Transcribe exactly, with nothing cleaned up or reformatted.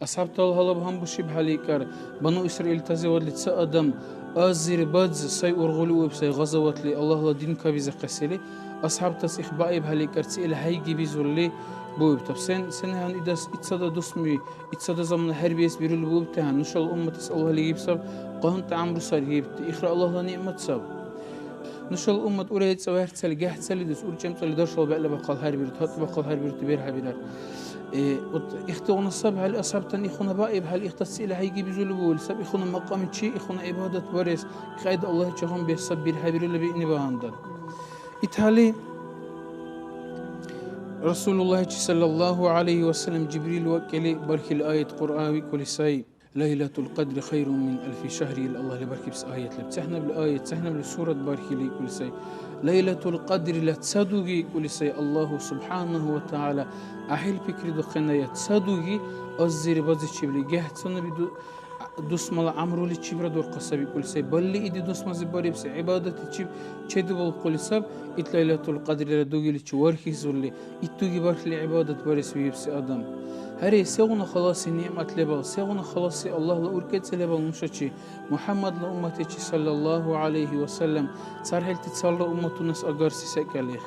АсхӀябтала гьалаб гьанбушибхӀели икӀар, Бану Исраилтазивадли ца адам азир бадз сай ургъули уиб сай гъазаватли Аллагьла дин кабизахъес или, асхӀябтас ихбаибхӀели икӀар, ца ил хӀяйги бизурли буибтаб. Сен, сенахӀенну идас итцада дусми, итцада замана хӀербиэс бирули буибтехӀе, нушала умматас Аллагьли гибсаб, къантӀа гӀямру сар гибти, ихра Аллагьла ниъмат саб. Нушала уммат урегцӀа вархьцали, гехӀцали дус, урчӀемцӀали даршал бегӀла бахъал хӀербирути, гьатӀи бахъал хӀербирути берхӀебирар. Э, вот ихтигъуна сабхӀели асхӀябтани ихуна баибхӀели, ихтас ца ил хӀяйги бизули буили саб, ихуна макьамчи, ихуна гӀибадат барес, кьяйда Аллагьчи гьанбиэс саб бирхӀебирули биъни багьандан. ИтхӀели Расулуллагьичи саллаллагьу гӀялайгьи ва саллам Жибрил вакӀили бархьили аят Кьуръа викӀули сай. Лайлатул Кьадри хайрун мин алфи шагьри, ил Аллагьли бархьибси аят леб. ЦахӀнабли аят, цахӀнабли сурат бархьили икӀули сай. Лайлатул Кьадрила ца дуги икӀули сай Аллагьу субхӀянагьу ва тагӀяла. ГӀяхӀил пикридухъеная, ца дуги азир базичибли гехӀцанаби ду-, дусмала гӀямруличибра дурхъа саби икӀули сай. Балли иди дусмазиб барибси гӀибадатичиб чедибулхъули саб, ит Лайлатул Кьадрила дугиличи вархьизурли, ит дуги бархьли гӀибадат барес виибси адам. Гьари, сегъуна халаси ниъмат лебал, сегъуна халаси Аллагьла уркӀецӀи лебал нушачи, МухӀяммадла умматичи, саллаллагьу гӀялайгьи ва саллам, цархӀилти цалра умматунас агарси секӀал их.